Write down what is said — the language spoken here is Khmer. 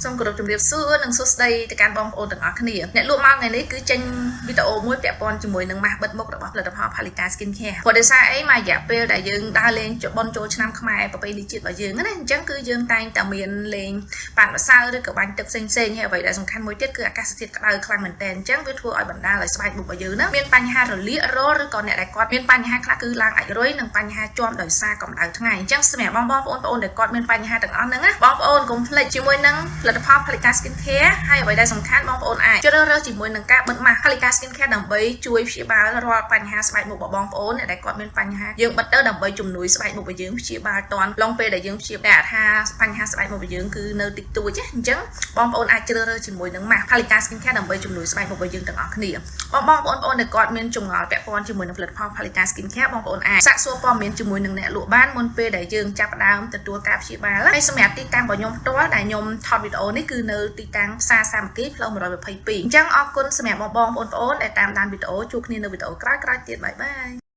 សូមគោរពជំរាបសួរនិងសួស្តីទៅកាន់បងប្អូនទាំងអស់គ្នាអ្នកលក់មកថ្ងៃនេះគឺចេញវីដេអូមួយពាក់ព័ន្ធជាមួយនឹងម៉ាស់បិទមុខរបស់ផលិតផល Phalita Skin Care ព្រោះដោយសារអីមួយរយៈពេលដែលយើងដើរលេងបុណ្យចូលឆ្នាំខ្មែរប្រពៃណីជាតិរបស់យើងណាអញ្ចឹងគឺយើងតែងតែមានលេងប៉ាត់ម្សៅឬក៏បាញ់ទឹកផ្សេងផ្សេងហើយអ្វីដែលសំខាន់មួយទៀតគឺអាកាសធាតុក្តៅខ្លាំងមែនទែនអញ្ចឹងវាធ្វើឲ្យបណ្ដាលឲ្យស្បែកមុខរបស់យើងណាមានបញ្ហារលាករឬក៏អ្នកដែលគាត់មានបញ្ហាខ្លះគឺឡើងអាចរុយនិងបញ្ហាជាំដោយសារកម្ដៅថ្ងៃអញ្ចឹងសម្រាប់បងបងប្អូនប្អូនដែលគាត់មានបញ្ហាទាំងអស់ហ្នឹងណាបងប្អូនកុំភ្លេចជាមួយនឹងផលិតផល Phalita Skin Care ហើយអ្វីដែលសំខាន់បងប្អូនអាចជ្រើសរើសជាមួយនឹងការបិទម៉ាស់ Phalita Skin Care ដើម្បីជួយព្យាបាលរាល់បញ្ហាស្បែកមុខរបស់បងប្អូនអ្នកដែលគាត់មានបញ្ហាយើងបិទទៅដើម្បីជំនួយស្បែកមុខរបស់យើងព្យាបាលតាន់ឡងពេលដែលយើងព្យាបាលថាបញ្ហាស្បែកមុខរបស់យើងគឺនៅតិចតួចណាអញ្ចឹងបងប្អូនអាចជ្រើសរើសជាមួយនឹងម៉ាស់ Phalita Skin Care ដើម្បីជំនួយស្បែកមុខរបស់យើងទាំងអស់គ្នាបងបងប្អូនប្អូនដែលគាត់មានចម្ងល់ពាក់ព័ន្ធជាមួយនឹងផលិតផល Phalita Skin Care បងប្អូនអាចសាកសួរព័ត៌មានជាមួយនឹងអ្នកលក់បានមុនពេលដែលយើងចាប់ផ្ដើមទទួលការព្យាបាលហើយសម្រាប់ទីតាំងរបស់ខ្ញុំផ្ទាល់ដែលខ្ញុំថតវីដេអូនេះគឺនៅទីតាំងផ្សារសាមគ្គីផ្លូវ122អញ្ចឹងអរគុណសម្រាប់បងបងប្អូនប្អូនដែលតាមដានវីដេអូជួបគ្នានៅវីដេអូក្រោយៗទៀត bye bye.